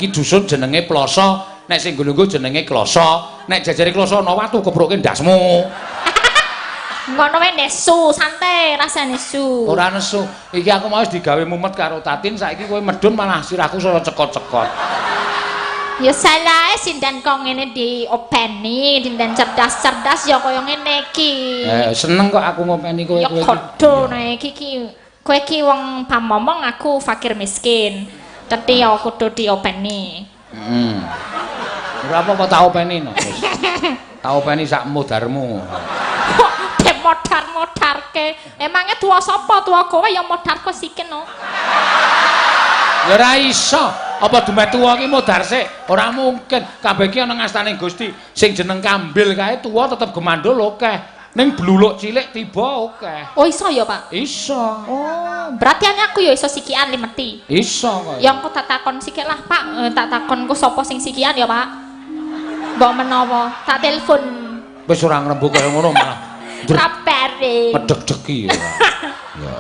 Iki dusun jenenge Ploso, nek sing nggo jenenge Kloso. Nek jajare Kloso ana watu kepruke ndasmu. Ngono wae nesu, santai rasa nesu. Ora nesu. Iki aku mau wis digawe mumet karo Tatin, saiki kowe medun malah sirahku saya cekot-cekot. Ya salah sindan kok ngene diopeni, dindan cerdas-cerdas ya kaya ngene iki. Eh, seneng kok aku ngopeni kowe Ya kowe iki. Kodho nek iki ki kowe iki wong pamomong, aku fakir miskin. Dadi ya kudu diopeni. Heeh. Ora apa-apa tak openi no, wis. Tak openi sak modarmu. Kok demodar-modarke. Emangnya tuwa sapa? Tuwa kowe ya modarku sikin no. Ya ora iso. Apa dumeh tuwa ki modar sik? Ora mungkin. Kabeh ki ana ngastane Gusti. Sing jeneng kambil kae tuwa tetep gemandul akeh. Ning bluluk cilik tiba akeh. Oh, iso ya, Pak? Iso. Oh, berarti hanya aku ya iso sikian limeti. Iso kok. Ya engko tak takon sikik lah, Pak. Eh, tak takon ku sapa sing sikian ya, Pak. Mbok menawa tak telepon. Wis ora ngrembug kaya ngono malah Ra bareng. Medhek-dheki ya. Ya.